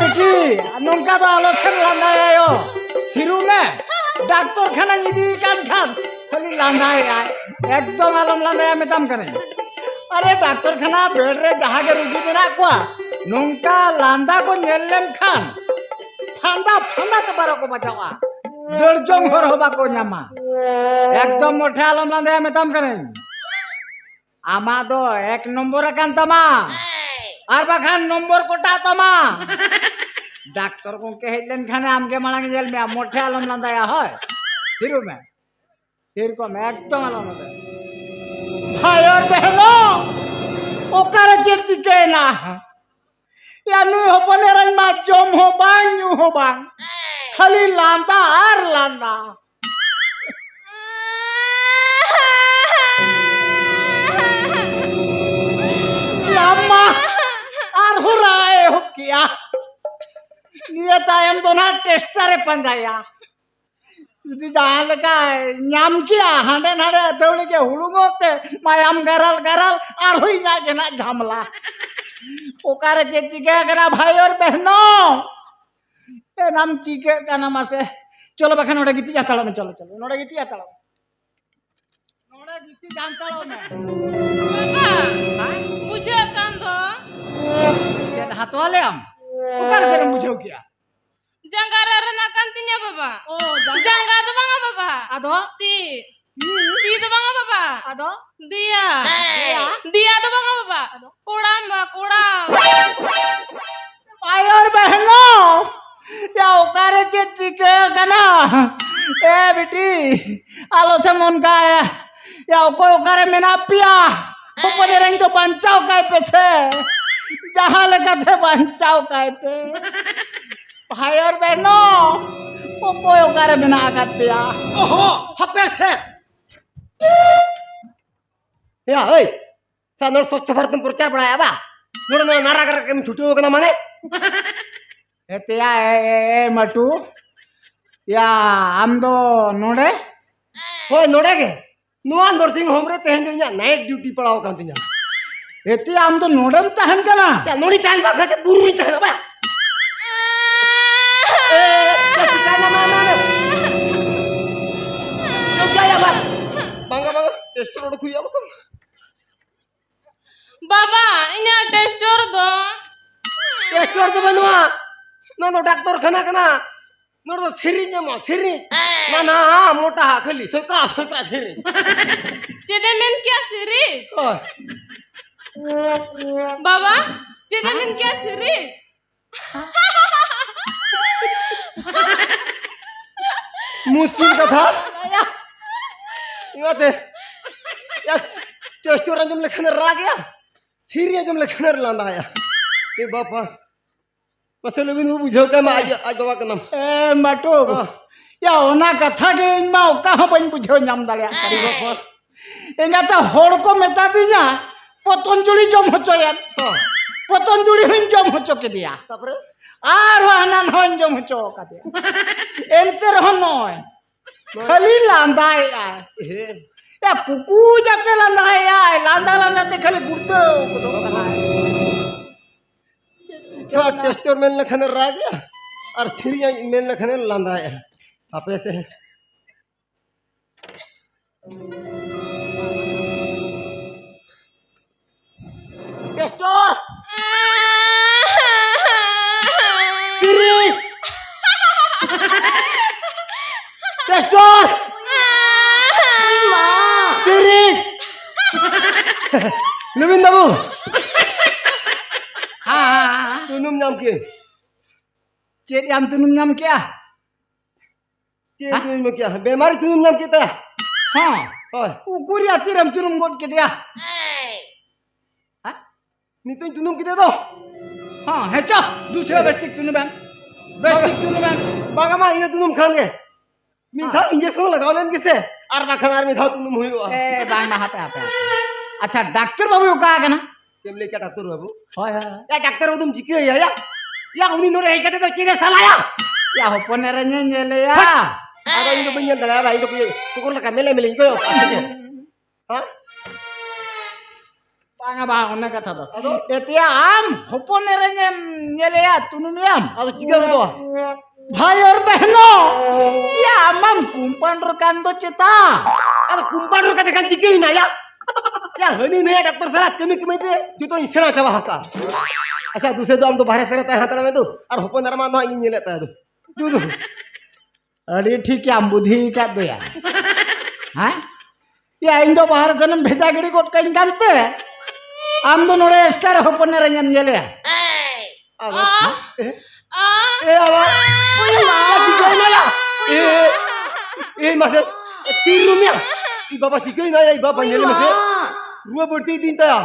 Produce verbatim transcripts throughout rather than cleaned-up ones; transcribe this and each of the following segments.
ᱪᱤᱠᱤ, ᱱᱚᱝᱠᱟ ᱫᱚ ᱟᱞᱚ ᱥᱮᱢ ᱞᱟᱸᱫᱟᱭᱟ ᱭᱳ᱾ ᱛᱷᱤᱨᱩ ᱢᱮ᱾ ᱰᱟᱠᱛᱚᱨ ᱠᱷᱟᱱᱟᱧ ᱤᱫᱤᱭᱮ ᱠᱟᱱ ᱠᱷᱟᱱ ᱠᱷᱟᱹᱞᱤ ᱞᱟᱸᱫᱟᱭᱮᱫᱟᱭ᱾ ᱮᱠᱫᱚᱢ ᱟᱞᱚᱢ ᱞᱟᱸᱫᱟᱭᱟ ᱢᱮᱛᱟᱢ ᱠᱟᱹᱱᱟᱹᱧ᱾ ᱟᱨᱮ ᱰᱟᱠᱛᱚᱨ ᱠᱷᱟᱱᱟ ᱵᱮᱰ ᱨᱮ ᱡᱟᱦᱟᱸ ᱜᱮ ᱨᱩᱜᱤ ᱢᱮᱱᱟᱜ ᱠᱚᱣᱟ, ᱱᱚᱝᱠᱟ ᱞᱟᱸᱫᱟ ᱠᱚ ᱧᱮᱞ ᱞᱮᱱᱠᱷᱟᱱ ᱯᱷᱟᱸᱫᱟ ᱯᱷᱟᱸᱫᱟ ᱛᱮ ᱵᱟᱨᱚ ᱠᱚ ᱵᱟᱡᱟᱣᱟ᱾ ᱫᱟᱹᱲ ᱡᱚᱝ ᱦᱚᱨ ᱦᱚᱸ ᱵᱟᱠᱚ ᱧᱟᱢᱟ᱾ ᱮᱠᱫᱚᱢ ᱢᱚᱴᱷᱮ ᱟᱞᱚᱢ ᱞᱟᱸᱫᱟᱭᱟ ᱢᱮᱛᱟᱢ ᱠᱟᱹᱱᱟᱹᱧ᱾ ᱟᱢᱟᱜ ᱫᱚ ᱮᱠ ᱱᱚᱢᱵᱚᱨ ᱟᱠᱟᱱ ᱛᱟᱢᱟ, ᱟᱨ ᱵᱟᱠᱷᱟᱱ ᱱᱚᱢᱵᱚᱨ ᱠᱚᱴᱟᱜ ᱛᱟᱢᱟ᱾ ᱰᱟᱠᱛᱚᱨ ᱜᱚᱝᱠᱮ ᱦᱮᱡ ᱞᱮᱱᱠᱷᱟᱱᱮ ᱟᱢᱜᱮ ᱢᱟᱲᱟᱝ ᱧᱮᱞ ᱢᱮᱭᱟ, ᱢᱚᱴᱷᱮ ᱟᱞᱚᱢ ᱞᱟᱸᱫᱟᱭᱟ᱾ ᱦᱳᱭ, ᱛᱷᱤᱨᱚᱜ ᱢᱮ, ᱛᱷᱤᱨ ᱠᱚᱜ ᱢᱮ, ᱮᱠᱫᱚᱢ ᱟᱞᱚᱢ ᱞᱟᱸᱫᱟᱭᱟ᱾ ᱵᱷᱟᱭ ᱟᱨ ᱵᱮᱦᱱᱚ, ᱚᱠᱟᱨᱮ ᱪᱮᱫ ᱪᱤᱠᱟᱹᱭᱮᱱᱟ? ᱭᱟ, ᱱᱩᱭ ᱦᱚᱯᱚᱱ ᱮᱨᱟᱧ ᱢᱟ ᱡᱚᱢ ᱦᱚᱸ ᱵᱟᱝ, ᱧᱩ ᱦᱚᱸ ᱵᱟᱝ, ᱠᱷᱟᱹᱞᱤ ᱞᱟᱸᱫᱟ ᱟᱨ ᱞᱟᱸᱫᱟ᱾ ᱞᱟᱢᱟ ᱟᱨᱦᱚᱸ ᱨᱟᱜ ᱮ ᱮᱦᱚᱵ ᱠᱮᱜᱼᱟ᱾ ᱱᱤᱭᱟᱹ ᱛᱟᱭᱚᱢ ᱫᱚ ᱱᱟᱦᱟᱜ ᱴᱮᱥᱴᱟᱨ ᱮ ᱯᱟᱸᱡᱟᱭᱟ᱾ ᱡᱩᱫᱤ ᱡᱟᱦᱟᱸ ᱞᱮᱠᱟᱭ ᱧᱟᱢ ᱠᱮᱜᱼᱟ, ᱦᱟᱸᱰᱮ ᱱᱟᱰᱮ ᱟᱹᱛᱷᱟᱹᱣᱲᱤ ᱜᱮ ᱦᱩᱲᱩᱝᱚᱜ ᱛᱮ ᱢᱟᱭᱟᱢ ᱜᱟᱨᱟᱞ ᱜᱟᱨᱟᱞ, ᱟᱨᱦᱚᱸ ᱤᱧᱟᱹᱜ ᱜᱮ ᱱᱟᱜ ᱡᱷᱟᱢᱞᱟ᱾ ᱚᱠᱟᱨᱮ ᱪᱮᱫ ᱪᱤᱠᱟᱹ ᱟᱠᱟᱱᱟ ᱵᱷᱟᱭ ᱟᱨ ᱵᱮᱦᱱᱚ? ᱮᱱᱟᱢ ᱪᱤᱠᱟᱹᱜ ᱠᱟᱱᱟ ᱢᱟᱥᱮ? ᱪᱚᱞᱚ ᱵᱟᱠᱷᱟᱱ ᱚᱸᱰᱮ ᱜᱤᱛᱤᱡ ᱦᱟᱛᱟᱲᱚᱜ ᱢᱮ, ᱪᱚᱞᱚ, ᱪᱚᱞᱚ, ᱱᱚᱰᱮ ᱜᱤᱛᱤᱡ ᱦᱟᱛᱟᱲᱚᱜ ᱢᱮ᱾ ᱱᱚᱰᱮ ᱜᱤᱛᱤᱡ ᱦᱟᱛᱟᱲᱚᱜ ᱢᱮ᱾ ᱵᱟᱵᱟ, ᱦᱮᱸ? ᱵᱩᱡᱷᱟᱹᱜ ᱠᱟᱱ ᱫᱚ᱾ ᱪᱮᱫ ᱦᱟᱛᱣᱟ ᱞᱮ ᱟᱢ? ᱚᱠᱟᱨᱮ ᱪᱮᱫ ᱮᱢ ᱵᱩᱡᱷᱟᱹᱣ ᱠᱮᱜᱼᱟ? ᱡᱟᱸᱜᱟ ᱨᱟᱜ ᱨᱮᱱᱟᱜ ᱠᱟᱱ ᱛᱤᱧᱟ ᱵᱟᱵᱟ᱾ ᱚ, ᱡᱟᱸᱜᱟ᱾ ᱡᱟᱸᱜᱟ ᱫᱚ ᱵᱟᱝᱟ ᱵᱟᱵᱟ᱾ ᱟᱫᱚ? ᱛᱤ᱾ ᱛᱤ? ᱛᱤ ᱫᱚ ᱵᱟᱝᱟ ᱵᱟᱵᱟ᱾ ᱟᱫᱚ? ᱫᱮᱭᱟ᱾ ᱫᱮᱭᱟ᱾ ᱫᱮᱭᱟ ᱫᱚ ᱵᱟᱝᱟ ᱵᱟᱵᱟ᱾ ᱟᱫᱚ? ᱠᱚᱲᱟᱢ ᱵᱟ, ᱠᱚᱲᱟᱢ᱾ ᱵᱷᱟᱭ ᱟᱨ ᱵᱮᱦᱱᱚ, ᱭᱟ, ᱚᱠᱟᱨᱮ ᱪᱮᱫ ᱪᱤᱠᱟᱹ ᱟᱠᱟᱱᱟ? ᱮ ᱵᱤᱴᱤ, ᱟᱞᱚ ᱥᱮᱢ ᱚᱱᱠᱟᱭᱟ᱾ ᱭᱟ, ᱚᱠᱚᱭ ᱚᱠᱟᱨᱮ ᱢᱮᱱᱟᱜ ᱯᱮᱭᱟ? ᱦᱚᱯᱚᱱ ᱮᱨᱟᱧ ᱫᱚ ᱵᱟᱧᱪᱟᱣ ᱠᱟᱭ ᱯᱮ ᱥᱮ, ᱡᱟᱦᱟᱸ ᱞᱮᱠᱟᱛᱮ ᱵᱟᱧᱪᱟᱣ ᱠᱟᱭ ᱯᱮ᱾ ᱵᱷᱟᱭ ᱟᱨ ᱵᱮᱦᱱᱚ, ᱚᱠᱚᱭ ᱚᱠᱟᱨᱮ ᱢᱮᱱᱟᱜ ᱟᱠᱟᱫ ᱯᱮᱭᱟ? ᱚᱦᱚ, ᱦᱟᱯᱮ ᱥᱮ᱾ ᱭᱟ, ᱳᱭ, ᱥᱟ ᱱᱚᱰᱮ ᱥᱚᱪᱪᱷᱚ ᱵᱷᱟᱨᱚᱛ ᱮᱢ ᱯᱨᱚᱪᱟᱨ ᱵᱟᱲᱟᱭᱟ ᱵᱟ? ᱱᱚᱰᱮ ᱱᱚᱣᱟ ᱱᱟᱨᱟ ᱜᱟᱨᱟ ᱨᱮᱢ ᱪᱷᱩᱴᱟᱹᱣ ᱠᱟᱱᱟ ᱢᱟᱱᱮ? ᱮ ᱛᱮᱭᱟ, ᱮ, ᱮ, ᱮ, ᱢᱟᱴᱩ, ᱭᱟ, ᱟᱢ ᱫᱚ ᱱᱚᱰᱮ? ᱦᱳᱭ, ᱱᱚᱰᱮ ᱜᱮ᱾ ᱱᱚᱣᱟ nursing home ᱨᱮ ᱛᱮᱦᱮᱧ ᱫᱚ ᱤᱧᱟᱹᱜ night duty ᱯᱟᱲᱟᱣ ᱟᱠᱟᱱ ᱛᱤᱧᱟ᱾ ᱮ ᱛᱮᱭᱟ, ᱟᱢ ᱫᱚ ᱱᱚᱰᱮᱢ ᱛᱟᱦᱮᱱ ᱠᱟᱱᱟ? ᱭᱟ, ᱱᱚᱰᱮᱧ ᱛᱟᱦᱮᱱ ᱵᱟᱝ ᱠᱷᱟᱱ ᱪᱮᱫ ᱵᱩᱨᱩ ᱨᱮᱧ ᱛᱟᱦᱮᱱᱟ ᱵᱟ? ᱴᱮᱥᱴᱚᱨ ᱚᱰᱚᱠ ᱦᱩᱭᱩᱜᱼᱟ ᱵᱟᱠᱷᱟᱱ᱾ ᱵᱟᱵᱟ, ᱤᱧᱟᱹᱜ ᱴᱮᱥᱴᱚᱨ ᱫᱚ᱾ ᱴᱮᱥᱴᱚᱨ ᱫᱚ ᱵᱟᱹᱱᱩᱜᱼᱟ, ᱱᱚᱣᱟ ᱫᱚ ᱰᱟᱠᱛᱚᱨ ᱠᱷᱟᱱᱟ ᱠᱟᱱᱟ᱾ ᱱᱚᱰᱮ ᱫᱚ ᱥᱤᱨᱤᱧ ᱧᱟᱢᱚᱜᱼᱟ, ᱥᱤᱨᱤᱧ᱾ ᱱᱟᱱᱦᱟ, ᱢᱚᱴᱟ, ᱠᱷᱟᱹᱞᱤ ᱥᱚᱭᱠᱟ ᱥᱚᱭᱠᱟ ᱥᱤᱨᱤᱧ᱾ ᱪᱮᱫ ᱮᱢ ᱢᱮᱱ ᱠᱮᱭᱟ, ᱥᱤᱨᱤᱧ? ᱦᱳᱭ᱾ ᱵᱟᱵᱟ, ᱪᱮᱫ ᱮᱢ ᱢᱮᱱ ᱠᱮᱭᱟ, ᱥᱤᱨᱤᱧ? ᱢᱩᱥᱠᱤᱞ ᱠᱟᱛᱷᱟ᱾ ᱚᱱᱟᱛᱮ, ᱭᱟᱥ, ᱪᱮᱥᱴᱚᱨ ᱟᱸᱡᱚᱢ ᱞᱮᱠᱷᱟᱱᱮ ᱨᱟᱜᱮᱜᱼᱟ, ᱥᱤᱨᱤᱧ ᱟᱸᱡᱚᱢ ᱞᱮᱠᱷᱟᱱᱮ ᱞᱟᱸᱫᱟᱭᱟ᱾ ᱮ ᱵᱟᱯᱟ, ᱢᱟᱥᱮ ᱞᱟᱹᱭ ᱵᱤᱱ, ᱵᱩᱡᱷᱟᱹᱣ ᱠᱟᱜ ᱢᱟ, ᱟᱡ, ᱟᱡ ᱵᱟᱵᱟ ᱠᱟᱱᱟᱢ᱾ ᱮ ᱢᱟᱴᱩ, ᱦᱚᱸ᱾ ᱭᱟ, ᱚᱱᱟ ᱠᱟᱛᱷᱟ ᱜᱮ ᱤᱧ ᱢᱟ ᱚᱠᱟ ᱦᱚᱸ ᱵᱟᱹᱧ ᱵᱩᱡᱷᱟᱹᱣ ᱧᱟᱢ ᱫᱟᱲᱮᱭᱟᱜ ᱠᱟᱱᱟ᱾ ᱮ ᱵᱟᱯᱟ᱾ ᱮᱸᱜᱟᱛᱮ ᱦᱚᱲ ᱠᱚ ᱢᱮᱛᱟ ᱫᱤᱧᱟ, "ᱯᱚᱛᱚᱧᱡᱚᱞᱤ ᱡᱚᱢ ᱦᱚᱪᱚᱭᱮᱢ, ᱦᱚᱸ᱾ ᱯᱚᱛᱚᱧᱡᱚᱞᱤ ᱦᱚᱸᱧ ᱡᱚᱢ ᱦᱚᱪᱚ ᱠᱮᱫᱮᱭᱟ, ᱛᱟᱯᱚᱨᱮ? ᱟᱨᱦᱚᱸ ᱦᱟᱱᱟ ᱱᱚᱣᱟᱧ ᱡᱚᱢ ᱦᱚᱪᱚ ᱠᱟᱫᱮᱭᱟ, ᱮᱱᱛᱮ ᱨᱮᱦᱚᱸ ᱱᱚᱜᱼᱚᱭ ᱱᱚᱜᱼᱚᱭ᱾ ᱠᱷᱟᱹᱞᱤ ᱞᱟᱸᱫᱟᱭᱮᱜᱼᱟᱭ᱾ ᱦᱮᱸ᱾ ᱭᱟ, ᱠᱩᱠᱩ ᱡᱟᱛᱮ ᱞᱟᱸᱫᱟᱭᱮᱜᱼᱟᱭ, ᱞᱟᱸᱫᱟ ᱞᱟᱸᱫᱟ ᱛᱮ ᱠᱷᱟᱹᱞᱤ ᱜᱩᱲᱫᱟᱹᱣ ᱜᱚᱫᱚᱜ ᱠᱟᱱᱟᱭ᱾ ᱪᱮᱫ ᱪᱤᱠᱟᱹ ᱥᱟᱞᱟ ᱱᱟ? ᱴᱮᱥᱴᱚᱨ ᱢᱮᱱ ᱞᱮᱠᱷᱟᱱᱮ ᱨᱟᱜᱮᱜᱼᱟ ᱟᱨ ᱥᱤᱨᱤᱧ ᱢᱮᱱ ᱞᱮᱠᱷᱟᱱᱮ ᱞᱟᱸᱫᱟᱭᱮᱜᱼᱟ᱾ ᱦᱟᱯᱮ ᱥᱮ᱾ ᱴᱮᱥᱴᱚᱨ! ᱥᱤᱨᱤ! ᱴᱮᱥᱴᱚᱨ! ᱥᱤᱨᱤ! ᱞᱩᱵᱤᱱ ᱵᱟᱹᱵᱩ! ᱦᱮᱸ, ᱦᱮᱸ, ᱦᱮᱸ᱾ ᱛᱩᱱᱩᱢ ᱧᱟᱢ ᱠᱮᱫ᱾ ᱪᱮᱫ ᱭᱟᱢ ᱛᱩᱱᱩᱢ ᱧᱟᱢ ᱠᱮᱜᱼᱟ? ᱪᱮᱫ ᱦᱮᱸ? ᱛᱩᱱᱩᱢ ᱧᱟᱢ ᱠᱮᱜᱼᱟ? ᱵᱮᱢᱟᱨᱤ ᱛᱩᱱᱩᱢ ᱧᱟᱢ ᱠᱮᱫ ᱛᱟᱭᱟ᱾ ᱦᱮᱸ᱾ ᱦᱳᱭ᱾ ᱩᱠᱩᱨ ᱭᱟ, ᱛᱤᱨᱮᱢ ᱛᱩᱱᱩᱢ ᱜᱚᱫ ᱠᱮᱫᱮᱭᱟ? ᱦᱮᱸ? ᱱᱤᱛᱚᱜ ᱤᱧ ᱛᱩᱱᱩᱢ ᱠᱮᱫᱮ ᱫᱚ᱾ ᱦᱮᱸ, ᱦᱮᱸ, ᱪᱚ, ᱫᱩᱥᱨᱟ ᱵᱮᱥ ᱴᱷᱤᱠ ᱛᱩᱱᱩᱢ ᱮᱢ᱾ ᱵᱮᱥ ᱵᱟᱝᱟ᱾ ᱴᱷᱤᱠ ᱛᱩᱱᱩᱢ ᱮᱢ᱾ ᱵᱟᱝᱟ ᱢᱟ, ᱤᱱᱟᱹ ᱛᱩᱱᱩᱢ ᱠᱷᱟᱱ ᱜᱮ᱾ ᱢᱤᱫ ᱦᱮᱸ᱾ ᱫᱷᱟᱣ injection ᱞᱟᱜᱟᱣ ᱞᱮᱱ ᱜᱮᱥᱮ, ᱟᱨ ᱵᱟᱠᱷᱟᱱ ᱟᱨ ᱢᱤᱫ ᱫᱷᱟᱣ ᱛᱩᱱᱩᱢ ᱦᱩᱭᱩᱜᱼᱟ᱾ ᱮ, ᱵᱟᱝ, ᱵᱟᱝ, ᱦᱟᱯᱮ, ᱦᱟᱯᱮ, ᱦᱟᱯᱮ᱾ ᱟᱪᱪᱷᱟ, ᱰᱟᱠᱛᱟᱨ ᱵᱟᱹᱵᱩ ᱚᱠᱟ ᱟᱠᱟᱱᱟ? ᱪᱮᱫ ᱮᱢ ᱞᱟᱹᱭ ᱠᱮᱫᱟ, ᱰᱟᱠᱛᱟᱨ ᱵᱟᱹᱵᱩ? ᱦᱳᱭ, ᱦᱳᱭ, ᱦᱳᱭ᱾ ᱭᱟ, ᱰᱟᱠᱛᱟᱨ ᱵᱟᱹᱵᱩ ᱫᱚᱢ ᱪᱤᱠᱟᱹᱭᱟ, ᱭᱟ? ᱭᱟ, ᱩᱱᱤ ᱱᱚᱰᱮ ᱦᱮᱡ ᱠᱟᱛᱮ ᱫᱚ ᱪᱮᱫ ᱮ ᱥᱟᱞᱟᱭᱟ? ᱭᱟ, ᱦᱚᱯᱚᱱ ᱮᱨᱟ ᱧᱮᱞ ᱧᱮᱞᱮᱭᱟ᱾ ᱦᱟᱴ! ᱟᱫᱚ ᱤᱧ ᱫᱚ ᱵᱟᱹᱧ ᱧᱮᱞ ᱫᱟᱲᱮᱭᱟᱜᱼᱟ, ᱤᱧ ᱫᱚ ᱠᱩᱠᱩᱨ ᱞᱮᱠᱟ ᱢᱮᱞᱮ ᱢᱮᱞᱮᱧ ᱠᱚᱭᱚᱜ ᱠᱟᱜᱼᱟ, ᱥᱮ ᱪᱮᱫ? ᱦᱮᱸ? ᱵᱟᱝᱟ, ᱵᱟᱝ, ᱚᱱᱟ ᱠᱟᱛᱷᱟ ᱫᱚ᱾ ᱟᱫᱚ? ᱮᱛᱮᱭᱟ, ᱟᱢ ᱦᱚᱯᱚᱱ ᱮᱨᱟᱧ ᱮᱢ ᱧᱮᱞᱮᱭᱟ, ᱛᱩᱱᱩᱢᱮᱭᱟᱢ? ᱟᱫᱚ ᱪᱤᱠᱟᱹ ᱜᱚᱫᱚᱜᱼᱟ? ᱵᱷᱟᱭ ᱟᱨ ᱵᱮᱦᱱᱚ, ᱭᱟ, ᱟᱢᱟᱢ ᱠᱩᱢᱯᱟᱱᱰᱚᱨ ᱠᱟᱱ ᱫᱚ ᱪᱮᱛᱟ? ᱟᱫᱚ ᱠᱚᱢᱯᱟᱣᱩᱱᱰᱟᱨ ᱠᱟᱛᱮ ᱠᱷᱟᱱ ᱪᱤᱠᱟᱹᱭᱮᱱᱟ ᱭᱟ? ᱭᱟ, ᱦᱟᱹᱱᱤ ᱱᱟᱹᱭᱟ ᱰᱟᱠᱛᱚᱨ ᱥᱟᱞᱟᱜ ᱠᱟᱹᱢᱤ ᱠᱟᱹᱢᱤ ᱛᱮ ᱡᱚᱛᱚᱧ ᱥᱮᱬᱟ ᱪᱟᱵᱟ ᱟᱠᱟᱫᱼᱟ᱾ ᱟᱪᱪᱷᱟ, ᱫᱩᱥᱮ ᱫᱚ ᱟᱢ ᱫᱚ ᱵᱟᱦᱨᱮ ᱥᱮᱫ ᱨᱮ ᱛᱟᱦᱮᱸ ᱦᱟᱛᱟᱲ ᱢᱮ ᱫᱩ, ᱟᱨ ᱦᱚᱯᱚᱱ ᱫᱟᱨᱟ ᱢᱟ ᱱᱚᱣᱟ ᱤᱧ ᱧᱮᱞᱮᱫ ᱛᱟᱭᱟ ᱫᱩ᱾ ᱫᱩ, ᱫᱩ᱾ ᱟᱹᱰᱤ ᱴᱷᱤᱠ ᱜᱮ ᱟᱢ ᱵᱩᱫᱷᱤ ᱟᱠᱟᱫ ᱫᱚᱭᱟ᱾ ᱦᱮᱸ? ᱭᱟ, ᱤᱧ ᱫᱚ ᱵᱟᱦᱨᱮ ᱥᱮᱱᱮᱢ ᱵᱷᱮᱡᱟ ᱜᱤᱰᱤ ᱜᱚᱫ ᱠᱟᱹᱧ ᱠᱟᱱᱛᱮ, ᱟᱢ ᱫᱚ ᱱᱚᱰᱮ ᱮᱥᱠᱟᱨ ᱦᱚᱯᱚᱱ ᱮᱨᱟᱧ ᱮᱢ ᱧᱮᱞᱮᱭᱟ᱾ ᱟᱫᱚ, ᱮ, ᱮ ᱵᱟᱵᱟ, ᱮ ᱵᱟᱵᱟ, ᱪᱤᱠᱟᱹᱭᱮᱱᱟ ᱭᱟ? ᱮ, ᱮ, ᱢᱟᱥᱮ, ᱛᱤ ᱨᱩᱢ ᱭᱟ᱾ ᱤ ᱵᱟᱵᱟ, ᱪᱤᱠᱟᱹᱭᱮᱱᱟ ᱭᱟ? ᱤ ᱵᱟᱵᱟ, ᱧᱮᱞ ᱢᱮᱥᱮ᱾ ᱨᱩᱣᱟᱹ ᱵᱟᱹᱲᱛᱤ ᱤᱫᱤᱭᱮᱱ ᱛᱟᱭᱟ᱾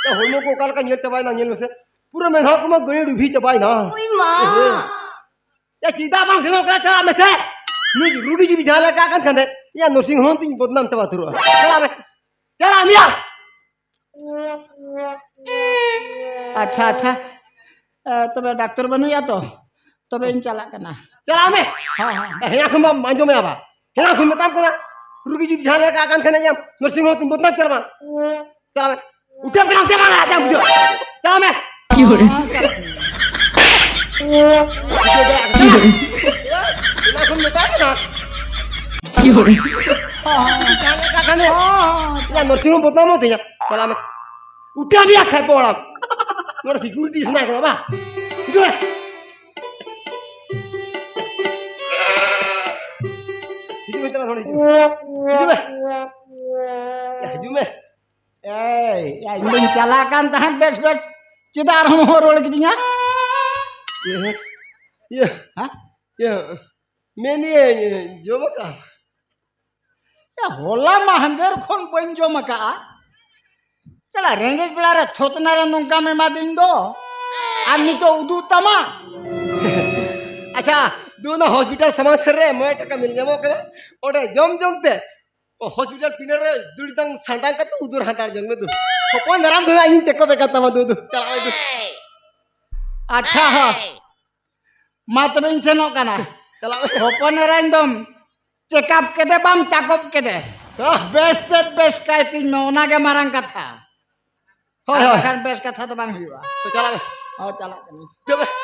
ᱭᱟ, ᱦᱚᱲᱢᱚ ᱠᱚ ᱚᱠᱟ ᱞᱮᱠᱟ ᱧᱮᱞ ᱪᱟᱵᱟᱭᱮᱱᱟ, ᱧᱮᱞ ᱢᱮᱥᱮ᱾ ᱯᱩᱨᱟᱹ ᱢᱮᱫᱦᱟ ᱠᱚᱢᱟ ᱜᱟᱹᱲᱤ ᱰᱩᱵᱷᱤ ᱪᱟᱵᱟᱭᱮᱱᱟ᱾ ᱩᱭ ᱢᱟ᱾ ᱮ, ᱮ᱾ ᱭᱟ, ᱪᱮᱫᱟᱜ ᱵᱟᱢ ᱥᱮᱱᱚᱜ ᱠᱟᱱᱟ? ᱪᱟᱞᱟᱜ ᱢᱮᱥᱮ᱾ ᱱᱩᱭ ᱨᱩᱜᱤ ᱡᱩᱫᱤ ᱡᱟᱦᱟᱸ ᱞᱮᱠᱟ ᱠᱟᱱ ᱠᱷᱟᱱ ᱫᱚ, ᱭᱟ, ᱱᱟᱨᱥᱤᱝ ᱦᱳᱢ ᱛᱤᱧ ᱵᱚᱫᱱᱟᱢ ᱪᱟᱵᱟ ᱩᱛᱟᱹᱨᱚᱜᱼᱟ᱾ ᱪᱟᱞᱟᱜ ᱢᱮ᱾ ᱪᱟᱞᱟᱜ ᱢᱮᱭᱟ᱾ ᱟᱪᱪᱷᱟ, ᱟᱪᱪᱷᱟ᱾ ᱮ, ᱛᱚᱵᱮ ᱰᱟᱠᱛᱚᱨ ᱵᱟᱹᱱᱩᱭᱟ ᱛᱚ? ᱛᱚᱵᱮ ᱤᱧ ᱪᱟᱞᱟᱜ ᱠᱟᱱᱟ᱾ ᱪᱟᱞᱟᱜ ᱢᱮ᱾ ᱦᱚᱸ, ᱦᱚᱸ᱾ ᱮ, ᱦᱮᱸ, ᱮᱠᱷᱚᱱ ᱢᱟ ᱟᱸᱡᱚᱢ ᱢᱮ ᱟᱵᱟᱨ᱾ ᱦᱮᱸ, ᱮᱠᱷᱚᱱ ᱢᱮᱛᱟᱢ ᱠᱟᱱᱟ᱾ ᱨᱩᱜᱤ ᱡᱩᱫᱤ ᱡᱟᱦᱟᱸ ᱞᱮᱠᱟ ᱟᱠᱟᱱ ᱠᱷᱟᱱ ᱧᱟᱢ, ᱱᱟᱨᱥᱤᱝ ᱦᱳᱢ ᱛᱤᱧ ᱵᱚᱫᱱᱟᱢ ᱪᱟᱞᱟᱜ ᱢᱟ᱾ ᱪᱟᱞᱟᱜ ᱢᱮ᱾ ᱩᱴᱷᱟᱹᱣ ᱠᱟᱱᱟᱢ ᱥᱮ ᱵᱟᱝ? ᱟᱡᱟᱢ ᱵᱩᱡᱷᱟᱹᱣ᱾ ᱪᱟᱞᱟᱜ ᱢᱮ᱾ ᱵᱩᱡᱷᱟᱹᱣ ᱫᱟᱲᱮᱭᱟᱜ ᱠᱟᱱᱟ᱾ ᱚᱱᱟ ᱠᱷᱚᱱ ᱢᱮᱛᱟᱭ ᱠᱟᱱᱟ᱾ ᱡᱟᱦᱟᱸ ᱞᱮᱠᱟ ᱠᱷᱟᱱ ᱫᱚ, ᱤᱧᱟᱹᱜ ᱱᱟᱨᱥᱤᱝ ᱦᱳᱢ ᱵᱚᱫᱱᱟᱢᱚᱜ ᱛᱤᱧᱟ᱾ ᱪᱟᱞᱟᱜ ᱢᱮ᱾ ᱩᱴᱷᱟᱹᱣ ᱢᱮᱭᱟ ᱠᱷᱟᱡ ᱵᱚᱲᱟᱢ᱾ ᱱᱚᱰᱮ ᱥᱤᱠᱩᱨᱤᱴᱤ ᱥᱮᱱᱟᱜ ᱠᱟᱱᱟ ᱵᱟ? ᱦᱤᱡᱩᱜ ᱢᱮ᱾ ᱦᱤᱡᱩᱜ ᱢᱮ, ᱪᱟᱞᱟᱜ ᱱᱚᱰᱮ ᱦᱤᱡᱩᱜ ᱢᱮ᱾ ᱦᱤᱡᱩᱜ ᱢᱮ᱾ ᱭᱟ, ᱦᱤᱡᱩᱜ ᱢᱮ᱾ ᱮᱭ, ᱭᱟ, ᱤᱧ ᱫᱚᱧ ᱪᱟᱞᱟᱜ ᱠᱟᱱ ᱛᱟᱦᱮᱸᱫ ᱵᱮᱥ ᱵᱮᱥ᱾ ᱪᱮᱫᱟᱜ ᱟᱨᱦᱚᱸ ᱦᱚᱦᱚ ᱨᱩᱣᱟᱹᱲ ᱠᱤᱫᱤᱧᱟ? ᱤᱭᱟᱹ, ᱤᱭᱟᱹ, ᱦᱮᱸ? ᱤᱭᱟᱹ, ᱢᱮᱱᱮᱫᱟᱹᱧ, ᱡᱚᱢ ᱟᱠᱟᱫ? ᱭᱟ, ᱦᱚᱞᱟ ᱢᱟᱦᱫᱮᱨ ᱠᱷᱚᱱ ᱵᱟᱹᱧ ᱡᱚᱢ ᱟᱠᱟᱫᱼᱟ᱾ ᱪᱟᱞᱟ, ᱨᱮᱸᱜᱮᱡ ᱵᱮᱲᱟ ᱨᱮ ᱛᱷᱚᱛᱱᱟ ᱨᱮ ᱱᱚᱝᱠᱟᱢ ᱮᱢᱟᱫᱤᱧ ᱫᱚ, ᱟᱨ ᱱᱤᱛᱚᱜ ᱩᱫᱩᱜ ᱛᱟᱢᱟ᱾ ᱟᱪᱪᱷᱟ, ᱫᱩ ᱚᱱᱟ ᱦᱚᱥᱯᱤᱴᱟᱞ ᱥᱟᱢᱟᱝ ᱥᱮᱫ ᱨᱮ ᱢᱚᱬᱮ ᱴᱟᱠᱟ ᱢᱤᱞ ᱧᱟᱢᱚᱜ ᱠᱟᱱᱟ, ᱚᱸᱰᱮ ᱡᱚᱢ ᱡᱚᱢ ᱛᱮ ᱦᱚᱥᱯᱤᱴᱟᱞ ᱯᱤᱸᱰᱟᱹ ᱨᱮ ᱫᱩᱲᱤ ᱫᱟᱝ ᱥᱟᱸᱰᱟᱝ ᱠᱟᱛᱮ ᱩᱫᱩᱨ ᱦᱟᱛᱟᱲ ᱡᱚᱝ ᱢᱮ ᱫᱩ᱾ ᱦᱚᱯᱚᱱ ᱫᱟᱨᱟᱢ ᱫᱚ ᱤᱧ ᱪᱮᱠ ᱟᱯ ᱮ ᱠᱟᱱ ᱛᱟᱢᱟ ᱫᱩ, ᱫᱩ᱾ ᱪᱟᱞᱟᱜ ᱢᱮ ᱫᱩ᱾ ᱟᱪᱪᱷᱟ, ᱦᱚᱸ᱾ ᱢᱟ ᱛᱚᱵᱮᱧ ᱥᱮᱱᱚᱜ ᱠᱟᱱᱟ᱾ ᱪᱟᱞᱟᱜ ᱢᱮ᱾ ᱦᱚᱯᱚᱱ ᱮᱨᱟᱧ ᱫᱚᱢ ᱪᱮᱠ ᱟᱯ ᱠᱮᱫᱮ ᱵᱟᱢ ᱪᱟᱠᱚᱯ ᱠᱮᱫᱮ᱾ ᱦᱚᱸ᱾ ᱵᱮᱥ ᱛᱮᱫ ᱵᱮᱥ ᱠᱟᱭ ᱛᱤᱧ ᱢᱮ, ᱚᱱᱟ ᱜᱮ ᱢᱟᱨᱟᱝ ᱠᱟᱛᱷᱟ᱾ ᱦᱳᱭ, ᱟᱨ ᱦᱳᱭ᱾ ᱵᱟᱠᱷᱟᱱ ᱵᱮᱥ ᱠᱟᱛᱷᱟ ᱫᱚ ᱵᱟᱝ ᱦᱩᱭᱩᱜᱼᱟ᱾ ᱛᱚ ᱪᱟᱞᱟᱜ ᱢᱮ᱾ ᱦᱚᱸ, ᱪᱟᱞᱟᱜ ᱠᱟᱹᱱᱟᱹᱧ᱾ ᱪᱟᱞᱟᱜ ᱢᱮ᱾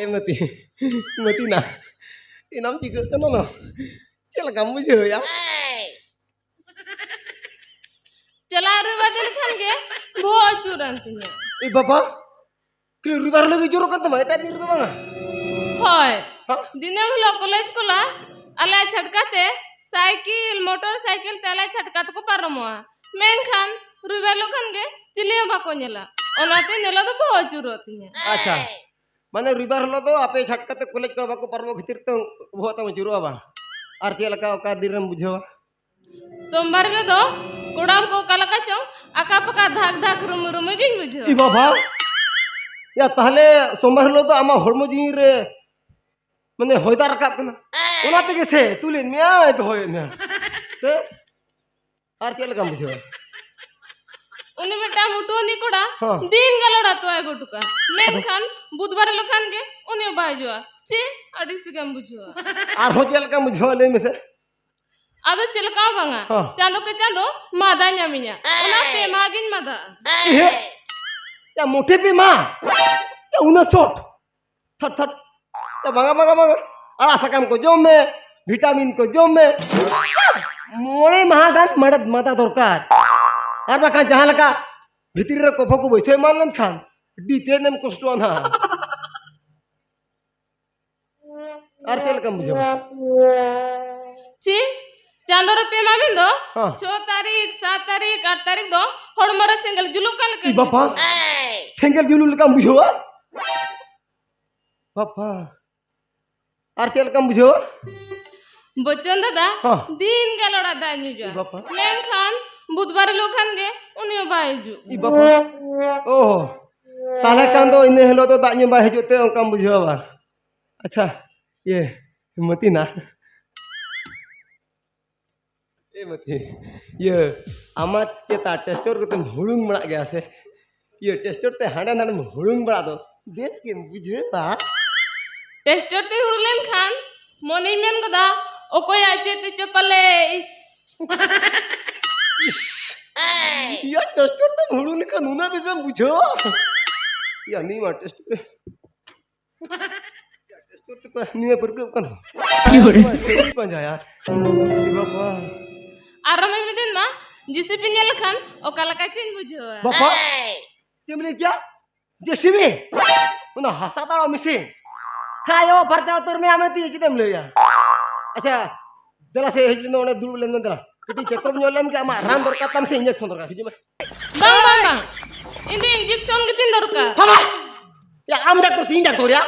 ᱮ ᱢᱟᱹᱛᱤ, ᱢᱟᱹᱛᱤ ᱱᱟ, ᱮᱱᱟᱢ ᱪᱤᱠᱟᱹᱜ ᱠᱟᱱᱟ ᱱᱟ? ᱪᱮᱫ ᱞᱮᱠᱟᱢ ᱵᱩᱡᱷᱟᱹᱣᱮᱫᱼᱟ? ᱪᱟᱞᱟᱣ ᱨᱮ ᱵᱟᱫᱮ ᱞᱮᱠᱷᱟᱱ ᱜᱮ ᱵᱚᱦᱚᱜ ᱟᱹᱪᱩᱨᱮᱱ ᱛᱤᱧᱟᱹ᱾ ᱮ ᱵᱟᱵᱟ, ᱠᱷᱟᱹᱞᱤ ᱨᱚᱵᱤᱵᱟᱨ ᱦᱤᱞᱳᱜ ᱜᱮ ᱡᱳᱨᱚᱜ ᱠᱟᱱ ᱛᱟᱢᱟ, ᱮᱴᱟᱜ ᱫᱤᱱ ᱨᱮᱫᱚ ᱵᱟᱝᱟ? ᱦᱳᱭ᱾ ᱦᱮᱸ? ᱫᱤᱱᱟᱹᱢ ᱦᱤᱞᱳᱜ ᱠᱚᱞᱮᱡᱽ ᱠᱚᱞᱟ ᱟᱞᱮᱭᱟᱜ ᱪᱷᱟᱴᱠᱟ ᱛᱮ ᱥᱟᱭᱠᱮᱞ, ᱢᱚᱴᱚᱨ ᱥᱟᱭᱠᱮᱞ ᱛᱮ ᱟᱞᱮᱭᱟᱜ ᱪᱷᱟᱴᱠᱟ ᱛᱮᱠᱚ ᱯᱟᱨᱚᱢᱚᱜᱼᱟ᱾ ᱢᱮᱱᱠᱷᱟᱱ ᱨᱚᱵᱤᱵᱟᱨ ᱦᱤᱞᱳᱜ ᱠᱷᱟᱱ ᱜᱮ ᱪᱤᱞᱤ ᱦᱚᱸ ᱵᱟᱠᱚ ᱧᱮᱞᱟ᱾ ᱚᱱᱟᱛᱮ ᱧᱮᱞᱚᱜ ᱫᱚ ᱵᱚᱦᱚᱜ ᱟᱹᱪᱩᱨᱚᱜ ᱛᱤᱧᱟᱹ᱾ ᱟᱪᱪᱷᱟ, ᱢᱟᱱᱮ ᱨᱚᱵᱤᱵᱟᱨ ᱦᱤᱞᱳᱜ ᱫᱚ ᱟᱯᱮ ᱪᱷᱟᱴᱠᱟ ᱛᱮ ᱠᱚᱞᱮᱡᱽ ᱠᱚ ᱵᱟᱠᱚ ᱯᱟᱨᱚᱢᱚᱜ ᱠᱷᱟᱹᱛᱤᱨ ᱛᱮ ᱵᱚᱦᱚᱜ ᱛᱟᱢ ᱟᱹᱪᱩᱨᱚᱜᱼᱟ ᱵᱟᱝ? ᱟᱨ ᱪᱮᱫ ᱞᱮᱠᱟ ᱚᱠᱟ ᱫᱤᱱ ᱨᱮᱢ ᱵᱩᱡᱷᱟᱹᱣᱟ? ᱥᱳᱢᱵᱟᱨ ᱦᱤᱞᱳᱜ ᱫᱚ ᱠᱚᱲᱟᱢ ᱠᱚ ᱚᱠᱟ ᱞᱮᱠᱟ ᱪᱚᱝ ᱟᱠᱟ ᱯᱟᱠᱟ ᱫᱷᱟᱠ ᱫᱷᱟᱠ ᱨᱩᱢᱩ ᱨᱩᱢᱩ ᱜᱤᱧ ᱵᱩᱡᱷᱟᱹᱣᱟ᱾ ᱤ ᱵᱟᱵᱟ, ᱭᱟ ᱛᱟᱦᱞᱮ ᱥᱳᱢᱵᱟᱨ ᱦᱤᱞᱳᱜ ᱫᱚ ᱟᱢᱟᱜ ᱦᱚᱲᱢᱚ ᱡᱤᱣᱤ ᱨᱮ ᱢᱟᱱᱮ ᱦᱚᱭ ᱫᱟᱜ ᱨᱟᱠᱟᱵ ᱠᱟᱱᱟ, ᱚᱱᱟ ᱛᱮᱜᱮ ᱥᱮ ᱛᱩᱞᱮᱫ ᱢᱮᱭᱟᱭ, ᱫᱚᱦᱚᱭᱮᱫ ᱢᱮᱭᱟ ᱥᱮ? ᱟᱨ ᱪᱮᱫ ᱞᱮᱠᱟᱢ ᱵᱩᱡᱷᱟᱹᱣᱟ? ᱩᱱᱤ ᱢᱤᱫᱴᱟᱝ ᱢᱩᱴᱩ ᱩᱱᱤ ᱠᱚᱲᱟ ᱦᱚᱸ᱾ ᱫᱤᱱ ᱜᱮ ᱞᱚᱲᱟ ᱛᱚᱣᱟᱭ ᱜᱚᱴ ᱠᱟᱜᱼᱟ, ᱢᱮᱱᱠᱷᱟᱱ ᱵᱩᱫᱷᱵᱟᱨ ᱦᱤᱞᱳᱜ ᱠᱷᱟᱱ ᱜᱮ ᱩᱱᱤ ᱦᱚᱸ ᱵᱟᱭ ᱦᱤᱡᱩᱜᱼᱟ᱾ ᱪᱮ ᱟᱹᱲᱤᱥ ᱜᱮᱢ ᱵᱩᱡᱷᱟᱹᱣᱟ᱾ ᱟᱨᱦᱚᱸ ᱪᱮᱫ ᱞᱮᱠᱟᱢ ᱵᱩᱡᱷᱟᱹᱣᱟ ᱞᱟᱹᱭ ᱢᱮᱥᱮ? ᱟᱫᱚ ᱪᱮᱫ ᱞᱮᱠᱟ ᱦᱚᱸ ᱵᱟᱝᱟ᱾ ᱦᱚᱸ᱾ ᱪᱟᱸᱫᱚ ᱠᱮ ᱪᱟᱸᱫᱚ ᱢᱟᱫᱟ ᱧᱟᱢᱤᱧᱟ, ᱚᱱᱟ ᱯᱮ ᱢᱟᱦᱟ ᱜᱤᱧ ᱢᱟᱫᱟᱜᱼᱟ᱾ ᱤᱦᱮ, ᱭᱟ ᱢᱩᱴᱷᱤ ᱯᱮ ᱢᱟ, ᱭᱟ ᱩᱱᱟᱹᱜ ᱥᱚᱴ, ᱛᱷᱟᱴ ᱛᱷᱟᱴ, ᱭᱟ ᱵᱟᱝᱟ ᱵᱟᱝᱟ ᱵᱟᱝᱟ, ᱟᱲᱟᱜ ᱥᱟᱠᱟᱢ ᱠᱚ ᱡᱚᱢ ᱢᱮ, ᱵᱷᱤᱴᱟᱢᱤᱱ ᱠᱚ ᱡᱚᱢ ᱢᱮ, ᱢᱚᱬᱮ ᱢᱟᱦᱟ ᱜᱟᱱ ᱢᱟᱫᱟ, ᱢᱟᱫᱟ ᱫᱚᱨᱠᱟᱨ, ᱟᱨ ᱵᱟᱠᱷᱟᱱ ᱡᱟᱦᱟᱸ ᱞᱮᱠᱟ ᱵᱷᱤᱛᱨᱤ ᱨᱮ ᱠᱚᱯᱷᱚ ᱠᱚ ᱵᱟᱹᱭᱥᱟᱹᱣ ᱮᱢᱟᱱ ᱞᱮᱱᱠᱷᱟᱱ ᱟᱹᱰᱤ ᱛᱮᱫ ᱮᱢ ᱠᱚᱥᱴᱚᱜᱼᱟ ᱱᱟᱦᱟᱜ᱾ ᱟᱨ ᱪᱮᱫ ᱞᱮᱠᱟᱢ ᱵᱩᱡᱷᱟᱹᱣᱟ? ᱪᱮ ᱪᱟᱸᱫᱚ ᱨᱮ ᱯᱮ ᱢᱟ ᱢᱮᱱ ᱫᱚ, ᱦᱮᱸ᱾ ᱪᱷᱚ ᱛᱟᱹᱨᱤᱠᱷ, ᱥᱟᱛ ᱛᱟᱹᱨᱤᱠᱷ, ᱟᱴ ᱛᱟᱹᱨᱤᱠᱷ ᱫᱚ ᱦᱚᱲᱢᱚ ᱨᱮ ᱥᱮᱸᱜᱮᱞ ᱡᱩᱞᱩᱜ ᱠᱟᱱ ᱞᱮᱠᱟᱧ ᱤ ᱵᱟᱯᱟ, ᱵᱩᱡᱷᱟᱹᱣᱟ᱾ ᱥᱮᱸᱜᱮᱞ ᱡᱩᱞᱩᱜ ᱞᱮᱠᱟᱢ ᱵᱩᱡᱷᱟᱹᱣᱟ? ᱵᱟᱯᱟ, ᱟᱨ ᱪᱮᱫ ᱞᱮᱠᱟᱢ ᱵᱩᱡᱷᱟᱹᱣᱟ? ᱵᱚᱪᱚᱱ ᱫᱟᱫᱟ, ᱦᱮᱸ᱾ ᱫᱤᱱ ᱜᱮ ᱞᱚᱲᱟ ᱫᱟᱜ ᱧᱩ ᱡᱚᱜᱼᱟ᱾ ᱤ ᱵᱟᱯᱟ᱾ ᱢᱮᱱᱠᱷᱟᱱ ᱵᱩᱫᱷᱵᱟᱨ ᱦᱤᱞᱳᱜ ᱠᱷᱟᱱ ᱜᱮ ᱩᱱᱤ ᱦᱚᱸ ᱵᱟᱭ ᱦᱤᱡᱩᱜ᱾ ᱤ ᱵᱟᱯᱟ᱾ ᱚ, ᱛᱟᱦᱞᱮ ᱠᱷᱟᱱ ᱫᱚ ᱤᱱᱟᱹ ᱦᱤᱞᱳᱜ ᱫᱚ ᱫᱟᱜ ᱧᱩ ᱵᱟᱭ ᱦᱤᱡᱩᱜ ᱛᱮ ᱚᱱᱠᱟᱢ ᱵᱩᱡᱷᱟᱹᱣᱟ ᱵᱟᱝ? ᱟᱪᱪᱷᱟ, ᱤᱭᱟᱹ, ᱢᱟᱹᱛᱤᱱᱟ᱾ ᱮ ᱢᱟᱹᱛᱤ, ᱤᱭᱟᱹ, ᱟᱢᱟᱜ ᱪᱮᱛᱟ ᱴᱮᱥᱴᱚᱨ ᱠᱚᱛᱮᱢ ᱦᱩᱲᱩᱝ ᱵᱟᱲᱟᱜ ᱜᱮᱭᱟ ᱥᱮ? ᱤᱭᱟᱹ, ᱴᱮᱥᱴᱚᱨ ᱛᱮ ᱦᱟᱸᱰᱮ ᱱᱟᱰᱮᱢ ᱦᱩᱲᱩᱝ ᱵᱟᱲᱟᱜ ᱫᱚ ᱵᱮᱥ ᱜᱮᱢ ᱵᱩᱡᱷᱟᱹᱣᱟ? ᱴᱮᱥᱴᱚᱨ ᱛᱮ ᱦᱩᱲᱩᱝ ᱞᱮᱱᱠᱷᱟᱱ ᱢᱚᱱᱮᱧ ᱢᱮᱱ ᱜᱚᱫᱟ, ᱚᱠᱚᱭᱟᱜ ᱪᱮᱫ ᱛᱮᱪᱚ ᱯᱟᱞᱮ, ᱤᱥ᱾ ᱤᱥ᱾ ᱭᱟ, ᱴᱮᱥᱴᱚᱨ ᱛᱮᱢ ᱦᱩᱲᱩ ᱞᱮᱠᱟ ᱱᱩᱱᱟᱹᱜ ᱵᱮᱥᱮᱢ ᱵᱩᱡᱷᱟᱹᱣᱟ? ᱭᱟ, ᱱᱤᱭᱟᱹ ᱢᱟ ᱴᱮᱥᱴᱚᱨ ᱨᱮ᱾ ᱴᱮᱥᱴᱚᱨ ᱛᱮ ᱯᱟ-, ᱱᱤᱭᱟᱹ ᱯᱟᱹᱨᱠᱟᱹᱣ ᱠᱟᱱᱟ᱾ ᱪᱮᱫ ᱯᱟᱸᱡᱟᱭᱟ? ᱮ ᱵᱟᱵᱟ᱾ ᱟᱨᱚ ᱢᱤᱫ ᱫᱤᱱ ᱢᱟ ᱡᱤᱥᱤᱯᱤ ᱧᱮᱞ ᱞᱮᱠᱷᱟᱱ ᱚᱠᱟ ᱞᱮᱠᱟ ᱪᱚᱧ ᱵᱩᱡᱷᱟᱹᱣᱟ᱾ ᱵᱟᱯᱟ, ᱪᱮᱫ ᱮᱢ ᱞᱟᱹᱭ ᱠᱮᱭᱟ? ᱡᱮᱥᱤᱵᱤ? ᱚᱱᱟ ᱦᱟᱥᱟ ᱛᱟᱲᱟᱣ ᱢᱮᱥᱤᱱ? ᱠᱷᱟᱭ ᱚ ᱯᱷᱟᱨᱪᱟ ᱩᱛᱟᱹᱨ ᱢᱮ, ᱟᱢᱮ ᱛᱤ ᱪᱮᱫ ᱮᱢ ᱞᱟᱹᱭᱟ? ᱟᱪᱪᱷᱟ, ᱫᱮᱞᱟ ᱥᱮ ᱦᱤᱡᱩᱜ ᱢᱮ, ᱚᱸᱰᱮ ᱫᱩᱲᱩᱵ ᱞᱮᱱ ᱢᱮ, ᱫᱮᱞᱟ᱾ ᱠᱟᱹᱴᱤᱡ ᱪᱮᱠᱟᱯ ᱧᱚᱜ ᱞᱮᱢ ᱜᱮ, ᱟᱢᱟᱜ ᱨᱟᱱ ᱫᱚᱨᱠᱟᱨ ᱛᱟᱢ ᱥᱮ ᱤᱧᱡᱮᱠᱥᱚᱱ ᱫᱚᱨᱠᱟᱨ? ᱦᱤᱡᱩᱜ ᱢᱮ᱾ ᱵᱟᱝ, ᱵᱟᱝ, ᱵᱟᱝ᱾ ᱤᱧ ᱫᱚ ᱤᱧᱡᱮᱠᱥᱚᱱ ᱜᱮᱛᱤᱧ ᱫᱚᱨᱠᱟᱨ᱾ ᱦᱟᱢᱟ! ᱭᱟ, ᱟᱢ ᱰᱟᱠᱛᱚᱨ ᱥᱮ ᱤᱧ ᱰᱟᱠᱛᱚᱨ ᱭᱟ?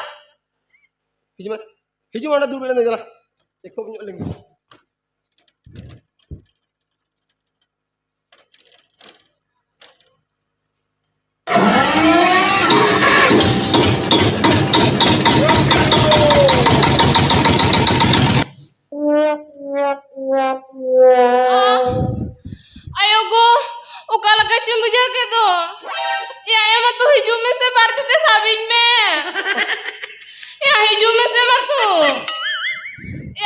ᱦᱤᱡᱩᱜ ᱢᱮ᱾ ᱦᱤᱡᱩᱜ ᱢᱮ, ᱚᱸᱰᱮ ᱫᱩᱲᱩᱵ ᱞᱮᱱ ᱢᱮ, ᱫᱮᱞᱟ᱾ ᱪᱮᱠᱟᱯ ᱧᱚᱜ ᱞᱮᱢ ᱜᱮ᱾ ᱟᱭᱳ ᱜᱳ, ᱚᱠᱟ ᱞᱮᱠᱟ ᱪᱚᱧ ᱵᱩᱡᱷᱟᱹᱣ ᱠᱮᱫ ᱫᱚ᱾ ᱮ ᱟᱭᱳ ᱢᱟᱛᱚ, ᱦᱤᱡᱩᱜ ᱢᱮᱥᱮ, ᱵᱟᱨ ᱛᱤᱛᱮ ᱥᱟᱵᱤᱧ ᱢᱮ᱾ ᱮ ᱦᱤᱡᱩᱜ ᱢᱮᱥᱮ ᱵᱟᱹᱛᱩ᱾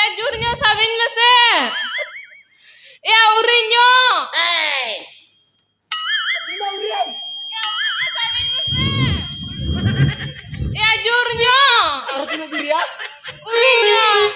ᱮ ᱡᱳᱨ ᱧᱚᱜ ᱥᱟᱵᱤᱧ ᱢᱮᱥᱮ᱾ ᱮ ᱩᱨᱤᱧ ᱧᱚᱜ᱾ ᱮ ᱩᱨᱤᱧ ᱧᱚᱜ ᱥᱟᱵᱤᱧ ᱢᱮᱥᱮ᱾ ᱮ ᱡᱳᱨ ᱧᱚᱜ᱾ ᱟᱨ ᱛᱤᱱᱟᱹᱜ ᱫᱤᱱ ᱨᱮᱭᱟᱜ? ᱩᱨᱤᱧ ᱧᱚᱜ᱾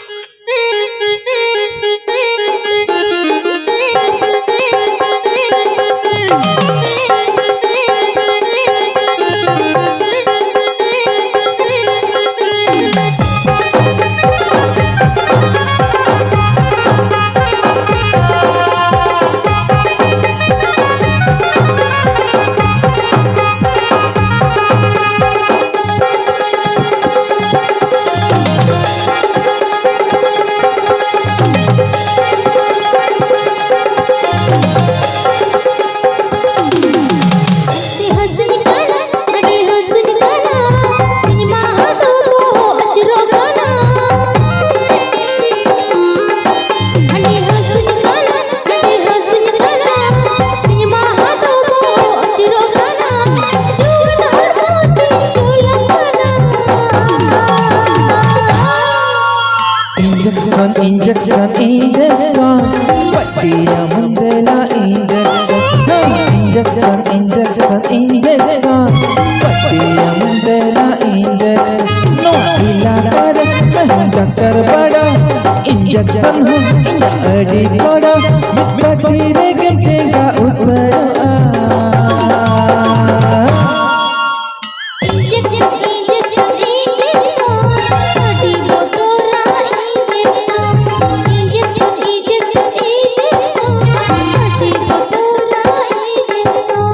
Injection, injection, injection. Pattiya mandela injection. Injection, ᱯᱟᱹᱴᱤᱭᱟᱢ ᱫᱮᱞᱟ ᱤᱧᱡᱮᱠᱥᱚᱱ᱾ ᱱᱚᱣᱟ ᱮᱞᱟᱠᱟ ᱨᱮ ᱢᱮᱱᱟᱜ ᱰᱟᱠᱛᱟᱨ ᱵᱟᱲᱟ, ᱤᱧᱡᱮᱠᱥᱚᱱ ᱦᱚᱸ ᱤᱧᱟᱹᱜ ᱟᱹᱰᱤ ᱜᱚᱲᱚ, ᱢᱤᱫ ᱯᱟᱹᱴᱤ ᱨᱮᱜᱮᱢ ᱪᱮᱸᱜᱷᱟ ᱩᱛᱟᱹᱨᱚᱜᱼᱟ᱾ Injection, injection, injection, ᱟᱹᱰᱤ ᱵᱚᱛᱚᱨᱟ injection. Injection, injection, injection, ᱟᱹᱰᱤ ᱵᱚᱛᱚᱨᱟ injection.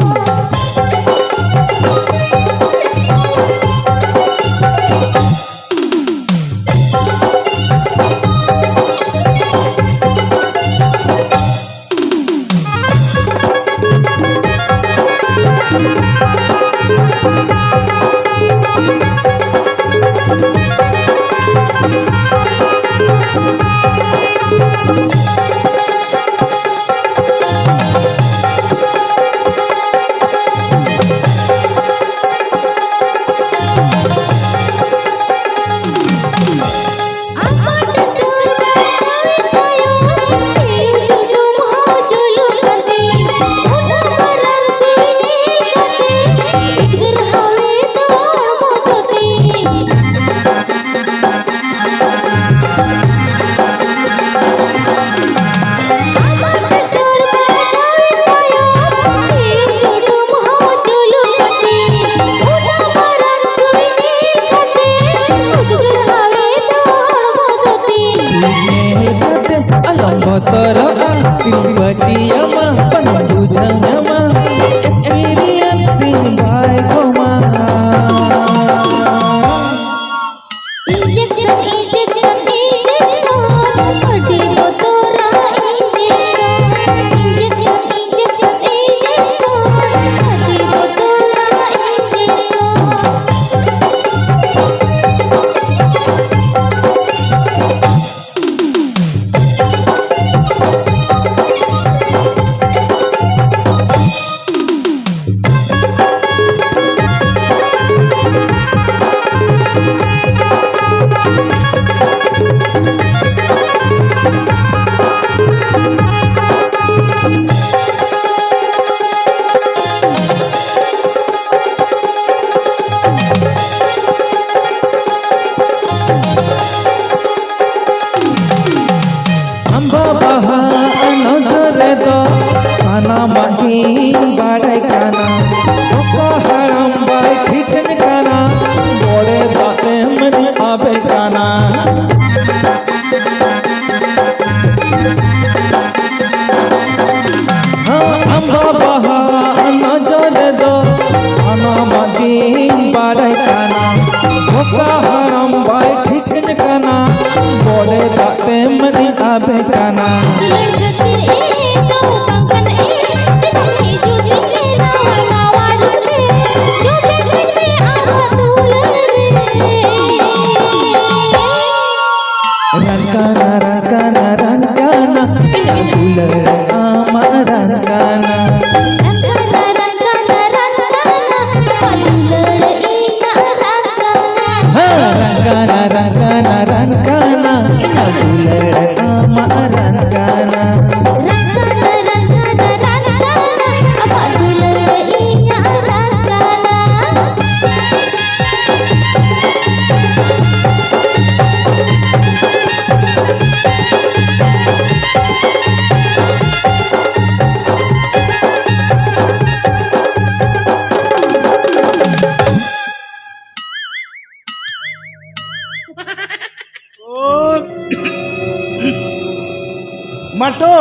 ᱴᱳ᱾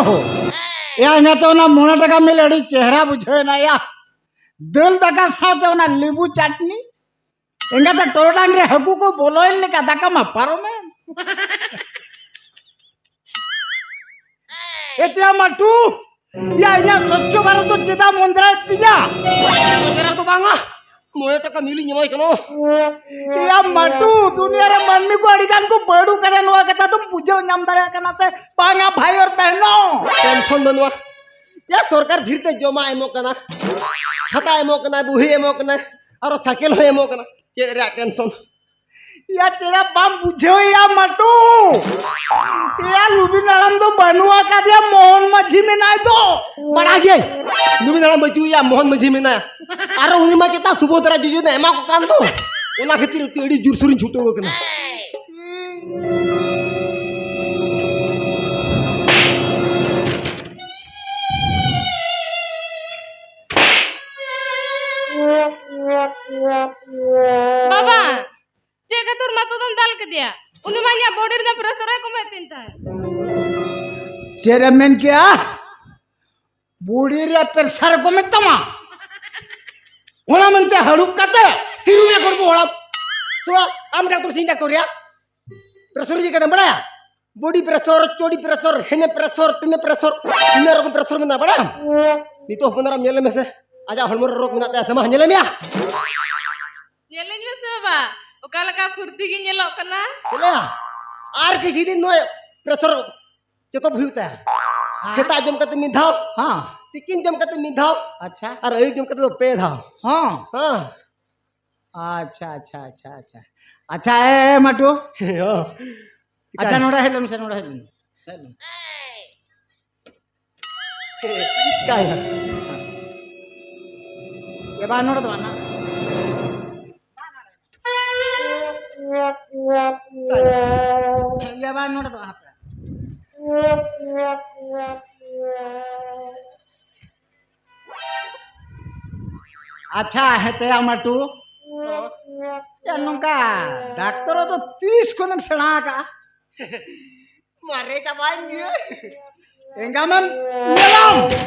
ᱭᱟ, ᱤᱧᱟᱹᱜ ᱛᱚ ᱚᱱᱟ ᱢᱚᱬᱮ ᱴᱟᱠᱟ ᱢᱤᱞ ᱟᱹᱰᱤ ᱪᱮᱦᱨᱟ ᱵᱩᱡᱷᱟᱹᱣ ᱮᱱᱟ ᱭᱟ᱾ ᱫᱟᱹᱞ ᱫᱟᱠᱟ ᱥᱟᱶᱛᱮ ᱚᱱᱟ ᱞᱮᱵᱩ ᱪᱟᱴᱱᱤ᱾ ᱮᱸᱜᱟᱛᱮ ᱴᱚᱨᱚᱰᱟᱝ ᱨᱮ ᱦᱟᱹᱠᱩ ᱠᱚ ᱵᱚᱞᱚᱭᱮᱱ ᱞᱮᱠᱟ ᱫᱟᱠᱟ ᱢᱟ ᱯᱟᱨᱚᱢᱮᱱ᱾ ᱮᱛᱮᱭᱟ ᱢᱟᱴᱩ, ᱭᱟ, ᱤᱧᱟᱹᱜ ᱥᱚᱪᱪᱷᱚ ᱵᱷᱟᱨᱚᱛ ᱫᱚ ᱪᱮᱫᱟᱜ ᱢᱚᱱᱫᱨᱟᱭᱮᱫ ᱛᱤᱧᱟ? ᱢᱚᱱᱫᱨᱟ ᱫᱚ ᱵᱟᱝᱟ, ᱢᱚᱬᱮ ᱴᱟᱠᱟ ᱢᱤᱞᱤᱧ ᱮᱢᱟᱭ ᱠᱟᱱᱟ᱾ ᱭᱟ ᱢᱟᱴᱩ, ᱫᱩᱱᱤᱭᱟᱹ ᱨᱮ ᱢᱟᱹᱱᱢᱤ ᱠᱚ ᱟᱹᱰᱤ ᱜᱟᱱ ᱠᱚ ᱵᱟᱹᱲᱩ ᱠᱟᱱᱟ, ᱱᱚᱣᱟ ᱠᱟᱛᱷᱟ ᱫᱚᱢ ᱵᱩᱡᱷᱟᱹᱣ ᱧᱟᱢ ᱫᱟᱲᱮᱭᱟᱜ ᱠᱟᱱᱟ ᱥᱮ ᱵᱟᱝᱟ, ᱵᱷᱟᱭ ᱟᱨ ᱵᱮᱦᱱᱚ? ᱴᱮᱱᱥᱚᱱ ᱵᱟᱹᱱᱩᱜᱼᱟ᱾ ᱭᱟ, ᱥᱚᱨᱠᱟᱨ ᱯᱷᱨᱤ ᱛᱮ ᱡᱚᱢᱟᱜ ᱮᱢᱚᱜ ᱠᱟᱱᱟ, ᱠᱷᱟᱛᱟ ᱮᱢᱚᱜ ᱠᱟᱱᱟ, ᱵᱩᱦᱤ ᱮᱢᱚᱜ ᱠᱟᱱᱟ, ᱟᱨᱚ ᱥᱟᱭᱠᱮᱞ ᱦᱚᱸ ᱮᱢᱚᱜ ᱠᱟᱱᱟ᱾ ᱪᱮᱫ ᱨᱮᱭᱟᱜ ᱴᱮᱱᱥᱚᱱ? ᱭᱟ, ᱪᱮᱫᱟᱜ ᱵᱟᱢ ᱵᱩᱡᱷᱟᱹᱣᱮᱭᱟ ᱢᱟᱴᱩ? ᱭᱟ, ᱞᱩᱵᱤᱱ ᱦᱟᱲᱟᱢ ᱫᱚ ᱵᱟᱹᱱᱩᱜ ᱟᱠᱟᱫᱮᱭᱟ, ᱢᱳᱦᱚᱱ ᱢᱟᱹᱡᱷᱤ ᱢᱮᱱᱟᱭ ᱫᱚ᱾ ᱵᱟᱲᱟᱭ ᱜᱮ, ᱞᱩᱵᱤᱱ ᱦᱟᱲᱟᱢ ᱵᱟᱹᱪᱩᱜ ᱮᱭᱟ, ᱢᱳᱦᱚᱱ ᱢᱟᱹᱡᱷᱤ ᱢᱮᱱᱟᱭᱟ᱾ ᱟᱨᱚ ᱩᱱᱤ ᱢᱟ ᱪᱮᱛᱟ ᱥᱩᱵᱷᱚᱫᱨᱟ ᱡᱳᱡᱚᱱᱟ ᱮᱢᱟ ᱠᱚ ᱠᱟᱱ ᱫᱚ, ᱚᱱᱟ ᱠᱷᱟᱹᱛᱤᱨ ᱟᱹᱰᱤ ᱡᱳᱨᱥᱳᱨᱤᱧ ᱪᱷᱩᱴᱟᱹᱣ ᱟᱠᱟᱱᱟ᱾ ᱵᱟᱵᱟ, ᱪᱮᱫ ᱠᱷᱟᱹᱛᱤᱨ ᱢᱟᱛᱩ ᱫᱚᱢ ᱫᱟᱞ ᱠᱮᱫᱮᱭᱟ? ᱩᱱᱤ ᱢᱟ ᱤᱧᱟᱹᱜ ᱵᱚᱰᱤ ᱨᱮᱱᱟᱜ ᱯᱨᱮᱥᱟᱨ ᱮ ᱠᱚᱢᱮᱫ ᱛᱤᱧ ᱛᱟᱦᱮᱸᱫ᱾ ᱪᱮᱫ ᱮᱢ ᱢᱮᱱ ᱠᱮᱜᱼᱟ? ᱵᱚᱰᱤ ᱨᱮᱭᱟᱜ ᱯᱨᱮᱥᱟᱨ ᱮ ᱠᱚᱢᱮᱫ ᱛᱟᱢᱟ? ᱚᱱᱟ ᱢᱮᱱᱛᱮ ᱦᱟᱹᱲᱩᱵ ᱠᱟᱛᱮ ᱛᱤᱨᱩᱵ ᱮ ᱜᱚᱲᱵᱚ ᱦᱚᱲᱟᱢ᱾ ᱛᱷᱚᱲᱟ ᱟᱢ ᱰᱟᱠᱛᱚᱨ ᱥᱮ ᱤᱧ ᱰᱟᱠᱛᱚᱨ ᱭᱟ? ᱯᱨᱮᱥᱟᱨ ᱪᱮᱫ ᱠᱟᱛᱮᱢ ᱵᱟᱲᱟᱭᱟ? ᱵᱚᱰᱤ ᱯᱨᱮᱥᱚᱨ, ᱪᱚᱰᱤ ᱯᱨᱮᱥᱚᱨ, ᱦᱮᱱᱮ ᱯᱨᱮᱥᱚᱨ, ᱛᱤᱱᱮ ᱯᱨᱮᱥᱚᱨ, ᱛᱤᱱᱟᱹᱜ ᱨᱚᱠᱚᱢ ᱯᱨᱮᱥᱚᱨ ᱢᱮᱱᱟᱜᱼᱟ ᱵᱟᱲᱟᱭᱟᱢ? ᱱᱤᱛᱚᱜ ᱦᱚᱯᱚᱱ ᱮᱨᱟᱢ ᱧᱮᱞ ᱢᱮᱥᱮ, ᱟᱡᱟᱜ ᱦᱚᱲᱢᱚ ᱨᱮ ᱨᱳᱜᱽ ᱢᱮᱱᱟᱜ ᱛᱟᱭᱟ ᱥᱮ ᱢᱟ ᱧᱮᱞᱮ ᱢᱮᱭᱟ᱾ ᱧᱮᱞᱮᱧ ᱢᱮᱥᱮ ᱵᱟᱵᱟ, ᱚᱠᱟ ᱞᱮᱠᱟ ᱯᱷᱩᱨᱛᱤ ᱜᱮ ᱧᱮᱞᱚᱜ ᱠᱟᱱᱟ᱾ ᱪᱮᱫ ᱞᱟᱹᱭᱟ? ᱟᱨ ᱠᱤᱪᱷᱩ ᱫᱤᱱ ᱱᱚᱜᱼᱚᱭ ᱯᱨᱮᱥᱚᱨ ᱪᱮᱠᱟᱯ ᱦᱩᱭᱩᱜ ᱛᱟᱭᱟ᱾ ᱦᱮᱸ᱾ ᱥᱮᱛᱟᱜ ᱡᱚᱢ ᱠᱟᱛᱮ ᱢᱤᱫ ᱫᱷᱟᱣ, ᱦᱮᱸ᱾ ᱛᱤᱠᱤᱱ ᱡᱚᱢ ᱠᱟᱛᱮ ᱢᱤᱫ ᱫᱷᱟᱣ, ᱟᱪᱪᱷᱟ᱾ ᱟᱨ ᱟᱹᱭᱩᱵ ᱡᱚᱢ ᱠᱟᱛᱮ ᱫᱚ ᱯᱮ ᱫᱷᱟᱣ᱾ ᱦᱮᱸ᱾ ᱦᱮᱸ᱾ ᱟᱪᱪᱷᱟ, ᱟᱪᱪᱷᱟ, ᱟᱪᱪᱷᱟ, ᱟᱪᱪᱷᱟ᱾ ᱟᱪᱪᱷᱟ, ᱮ, ᱢᱟᱴᱩ᱾ ᱦᱮᱸ᱾ ᱟᱪᱪᱷᱟ, ᱱᱚᱰᱮ ᱦᱮᱡ ᱞᱮᱱ ᱢᱮᱥᱮ, ᱱᱚᱰᱮ ᱦᱮᱡ ᱞᱮᱱ᱾ ᱦᱮᱡ ᱞᱮᱱ᱾ ᱪᱤᱠᱟᱭᱟ? ᱮ ᱵᱟ, ᱱᱚᱰᱮ ᱫᱚ ᱵᱟᱝ, ᱱᱟ᱾ ᱮ ᱵᱟ, ᱱᱚᱰᱮ ᱫᱚ ᱵᱟᱝ, ᱦᱟᱯᱮ᱾ ᱟᱪᱪᱷᱟ, ᱦᱮᱸ, ᱛᱮᱭᱟ ᱢᱟᱴᱩ᱾ ᱭᱟ, ᱱᱚᱝᱠᱟ ᱰᱟᱠᱛᱚᱨ ᱫᱚ ᱛᱤᱥ ᱠᱷᱚᱱᱮᱢ ᱥᱮᱬᱟ ᱟᱠᱟᱜᱼᱟ? ᱢᱟᱨᱮ ᱪᱟᱵᱟᱭᱮᱱ ᱜᱮᱭᱟ᱾ ᱮᱸᱜᱟᱢᱮᱢ ᱧᱮᱞᱟᱢ᱾